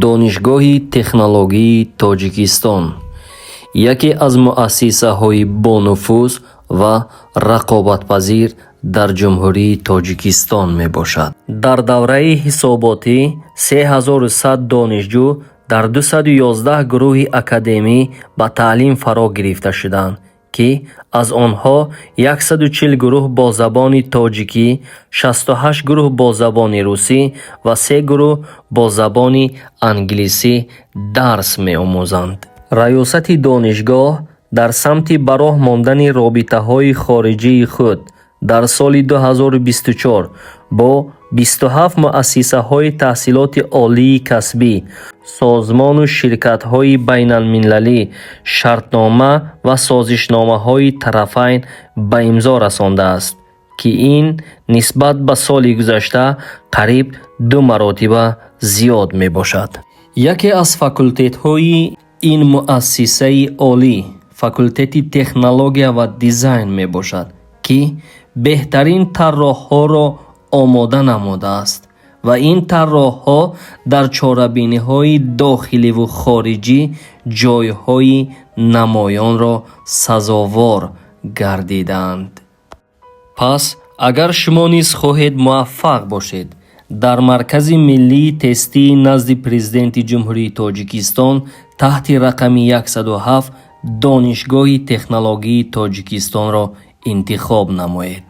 Донишгоҳи технологии Тоҷикистон яке аз муассисаҳои бонуфуз ва рақобатпазир дар Ҷумҳурии Тоҷикистон мебошад. Дар давраи ҳисоботӣ 3100 донишҷӯ дар 211 гурӯҳи академӣ ба таълим фаро гирифта шуданд, ки аз онҳо 140 гурӯҳ бо забони тоҷикӣ, 68 гурӯҳ бо забони русӣ ва се гурӯҳ бо забони англисӣ дарс меомӯзанд. Раёсати донишгоҳ дар самти ба роҳ мондани робитаҳои хориҷии худ дар соли 2024 бо 27 муассисаҳои таҳсилоти олии касбӣ, созмону ширкатҳои байналмилалӣ шартнома ва созишномаҳои тарафайн ба имзо расондааст, ки ин нисбат ба соли гузашта қариб ду маротиба зиёд мебошад. Яке аз факултетҳои ин муассисаи олӣ факултети технология ва дизайн мебошад, ки беҳтарин тарроҳҳоро омода намудааст ва ин тарроҳҳо дар чорабиниҳои дохиливу хориҷӣ ҷойҳои намоёнро сазовор гардидаанд. Пас агар шумо низ хоҳед муваффақ бошед, дар Маркази миллии тестии назди Президенти Ҷумҳурии Тоҷикистон таҳти рақами 107 Донишгоҳи технологии Тоҷикистонро интихоб намоед.